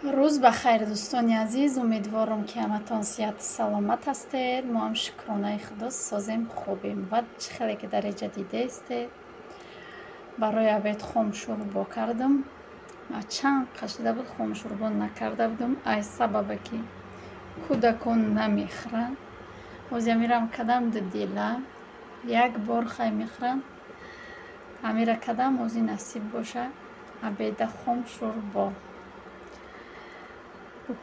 Рӯз ба хайр, дӯстони азиз. Умедворам, ки ҳаматон сиҳату саломат ҳастед. Мо ҳам шукронаи Худо созем, хубем. Ва чӣ хеле ки дар инҷа дидаистед, барои обед хомшӯрбо кардам. Чанд қашида буд, хомшӯрбо накарда будам, ай сабабе ки кӯдакон намехӯранд. Ҳозир амирам кадам ду дила, як бор хай мехӯранд. Амира кадам, ҳозир насиб боша обеда хомшӯрбо.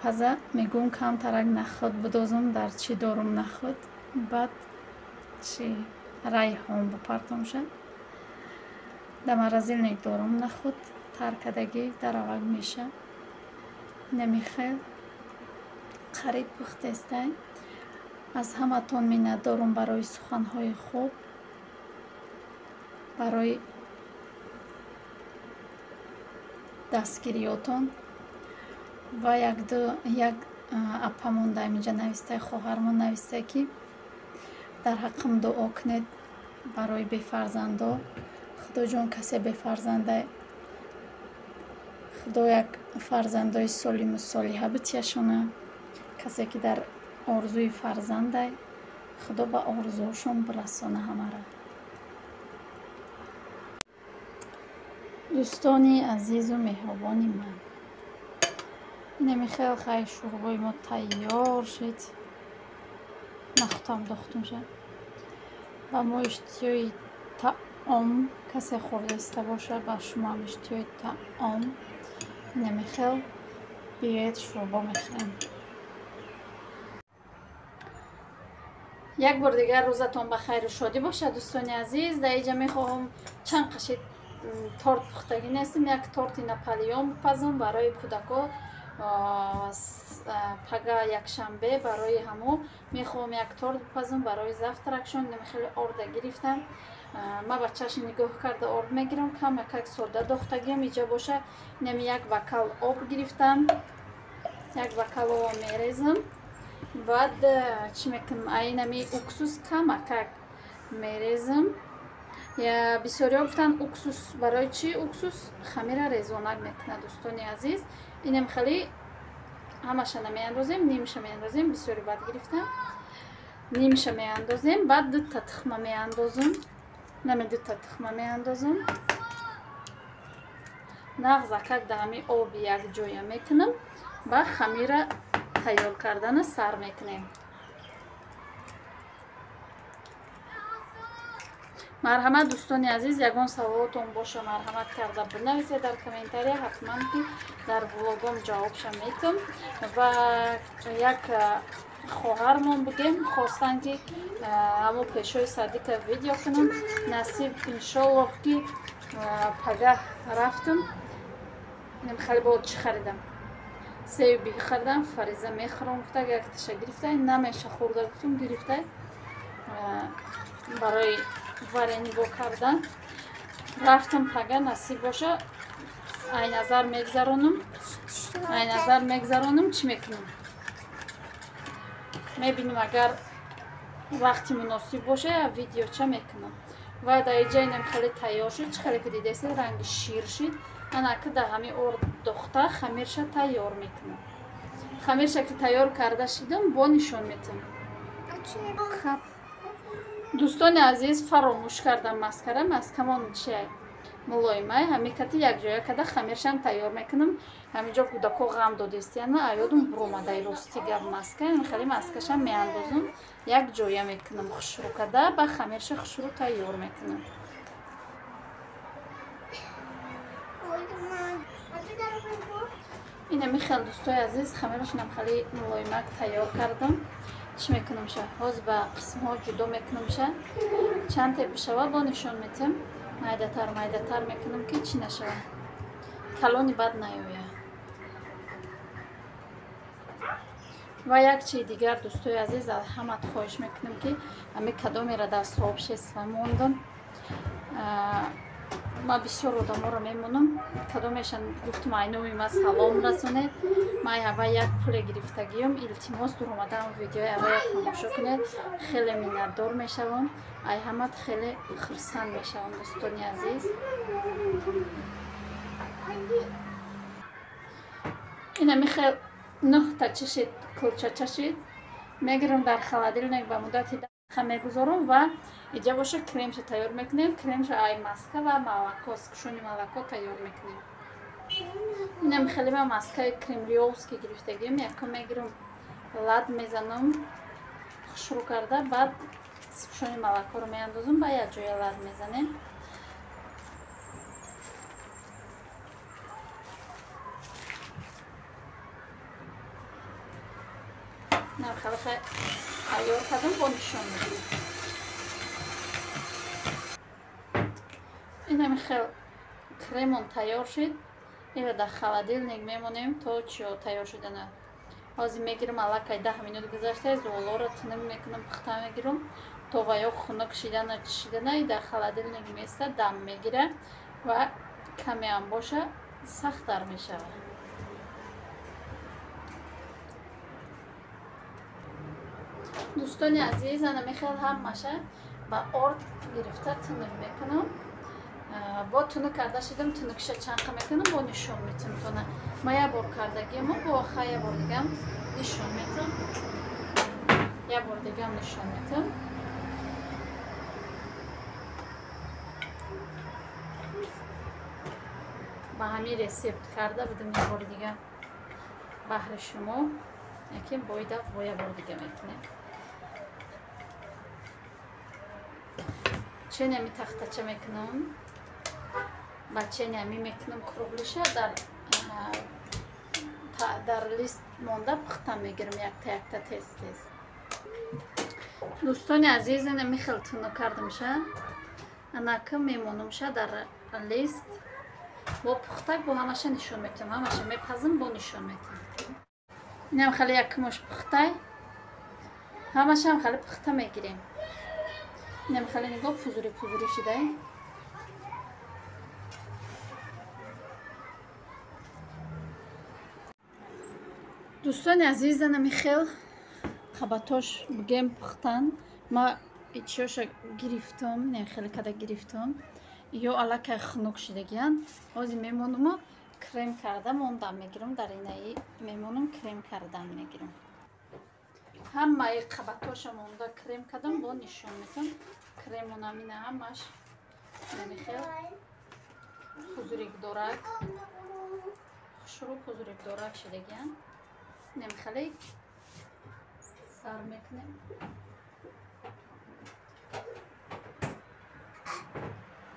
Паза мегӯм камтарак нахӯд бидозум, дар чӣ дорум нахӯд, баъд чи райҳон бипартомша. Дар морозильник дорум нахӯд, тар кардагӣ даравак меша. Намехел қариб пухтестай. Аз ҳаматон миннатдорум барои суханҳои хуб, барои дастгириётон. Ва як апамон дар инҷа навистай, хоҳармон навистай, ки дар ҳаққам дуо кунед барои бефарзандо. Худоҷон, касе бефарзанда, Худо як фарзандои солиму солиҳа битияшона. Касе ки дар орзуи фарзандай, Худо ба орзуошон бирасона ҳамаро. Дӯстони азизу меҳрубони ман, инами хел хай шӯрбои мо тайёр шуд. Нахӯдам дохтумша. Ба мо иштиёи таом, касе хӯрдаиста боша, ба шумоам иштиёи таом. Инами хел биёед шӯрбо мехӯрем. Як бор дигар рӯзатон ба хайру шодӣ бошад, дӯстони азиз. Дар инҷа мехоҳам чанд қаши торт пухтагӣ нестем, як торти Наполеон бипазам барои кӯдако. Пага якшанбе барои ҳамо мехоҳам як торт бипазам барои завтракшон. Хеле орда гирифтам. Ма ба чашм нигоҳ карда орд мегирам, камакак сода дохтагиам. Иҷа боша инами як бакал об гирифтам, як бакал об мерезам. Баъд чӣ мекунам? Инами уксус камакак мерезам. Бисёриҳо гуфтанд уксус барои чӣ? Уксус хамира резонак мекунад, дӯстони азиз. Инам хеле ҳамаша намеандозем, нимша меандозем. Бисёри бад гирифтам, нимша меандозем. Баъд дута тухма меандозам, нами дута тухма меандозам. Нағзакак дар ҳами оби якҷоя мекунам ва хамира тайёр кардана сар мекунем. Марҳамат, дӯстони азиз, ягон саволотон боша, марҳамат карда бинависед дар комментария, ҳатман ки дар влогом ҷавобша метам. Ва як хоҳармон бигем, хостанд ки ҳамо пешои Садика видео кунам. Насиб иншоллоҳ ки пагаҳ рафтам. Хеле бо чӣ харидам? Сею би харидам, Фариза мехӯрам гуфта, якташа гирифта, намеша хӯрда гуфтум, гирифта барои варени бо кардан. Рафтам пага, насиб боша, ай назар мегзаронам, ай назар мегзаронам, чӣ мекунам? Мебинем, агар вақти муносиб боша, видеоча мекунам. Ва дар инҷа инам хеле тайёр шуд. Чӣ хеле ки дидаистед, ранги шир шуд. Анака дар ҳами орд дохта хамирша тайёр мекунам. Хамирша ки тайёр карда шидам, бо нишон метам. Дӯстони азиз, фаромӯш кардам маскара. Маскамон чи мулоимай, ҳами кати якҷоя карда хамиршам тайёр мекунам. Ҳаминҷо кӯдако ғам додистияна, аёдум буромадай рости гап маска. Хеле маскашам меандозум, якҷоя мекунам хушрӯ карда, ба хамирша хушрӯ тайёр мекунам. Инами хел, дӯстои азиз, хамирашонам хеле мулоимак тайёр кардам. Чӣ мекунамша? Ҳозир ба қисмҳо ҷудо мекунамша. Чанд те бишава, бо нишон метам. Майдатар майдатар мекунам, ки чӣ нашава, калони бад наёя. Ва як чизи дигар, дӯстои азиз, аз ҳамат хоҳиш мекунам, ки ҳами кадомеро дар сообщество мондам. Ма бисёр одаморо мемонам, кадомешан гуфтум айноми ма салом расонед. Ма ава як пуле гирифтагиём, илтимос дуромадаам видеои авая тамошо кунед. Хеле миннатдор мешавам, ай ҳамат хеле хурсанд мешавам, дӯстони азиз. Ина михел 9 та чишид, кулча чашид. Мегирам дар холодильник ба муддати 10 мегузорам ва иҷа боша кремша тайёр мекунем. Кремша ай маска ва молоко, сгущённый молоко тайёр мекунем. Инам хеле ма маскаи кремлёвский гирифтагим. Якум мегирам лад мезанам хушрӯ карда, баъд сгущённый молокоро меандозам, ба як ҷоя лад мезанем. Инам хеле тайёр кардам, бо нишон медиҳем. Инам хел кремон тайёр шуд. Ира дар холодильник мемонем то чиё тайёр шудана. Ҳозир мегирам аллакай 10 минут гузашта, зуолоро тиним мекунам, пухта мегирам то ва ё хунук шидана чишидана и дар холодильник места дам мегира ва камеам боша сахттар мешавад. Дӯстони азиз, ана мехел ҳамаша ба орд гирифта тунук мекунам. Бо тунук карда шидам, тунукша чанқа мекунам, бо нишон метам тона. Ма як бор кардагиаму, бо ха як бор дигам нишон метам. Як бор дигам нишон метам. Ба ҳамин рецепт карда будам як бор дига баҳри шумо. Яким боида бо як бор дига мекунем. Ченами тахтача мекунам, ба ченами мекунам круглиша дар лист монда пухта мегирам якта якта тез тез. Дӯстони азиз, ина михел тунук кардамша, анака мемонамша дар лист бо пухтак, бо ҳамаша нишон метам, ҳамаша мепазам, бо нишон метам. Инам хеле якмош пухтай, ҳамашам хеле пухта мегирем. Инам хеле нигоҳ пузури пузури шидай. Дӯстони азиз, ана хел қабатош бигем пухтан. Ма ичиёша гирифтам, не хеле када гирифтам. Ё аллакай хунук шидагиян. Ҳозир мемонуму крем карда мондам мегирам, дар инаи мемонум крем кардан мегирам. Ҳамаи қабатоша монда крем кардам, бо нишон метам. Кремонам ина ҳамаш намихел пузурикдорак, хушрӯ пузурикдорак шидагиян. Намихеле сар мекунем.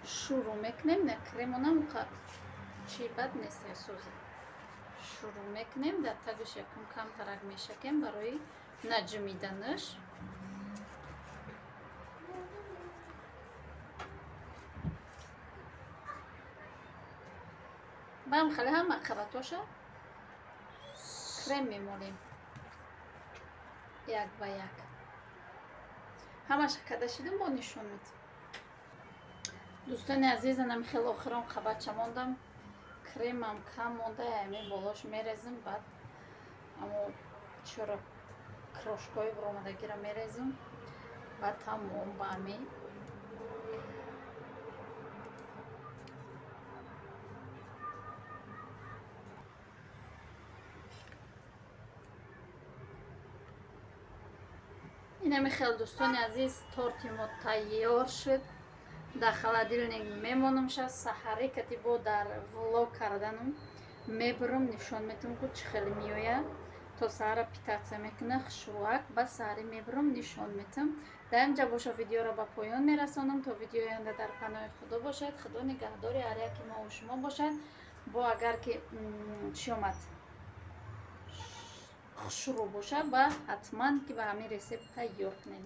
Шурӯъ мекунем, на кремонам чи бад нест сӯза. Шурӯъ мекунем, дар тагиш якум камтарак мешакем барои наҷумиданаш. Баам хеле ҳама қабатоша крем мемолем як ба як. Ҳамаша када шидам, бо нишон медиҳам. Дӯстони азиз, анам хеле охирон қабатча мондам, кремам кам монда, ами болош мерезем, баъд амо чора крошкои буромадагиро мерезем, баъд тамом ба ами инами хел. Дӯстони азиз, торти мо тайёр шуд. Дар холодильник мемонамша, саҳарӣ кати бо дар влог карданам мебурам, нишон метам ку чӣ хеле меояд. То саҳара питатсия мекуна хушрӯак, ба саҳарӣ мебурам, нишон метам. Дар инҷа боша видеоро ба поён мерасонам. То видеои оянда дар паноҳи Худо бошад. Худо нигаҳдори ҳар яки мо шумо бошад. Бо агар ки чӣ омад хушрӯ боша, ба ҳатман ки ба ҳамин рецепт тайёр кунед.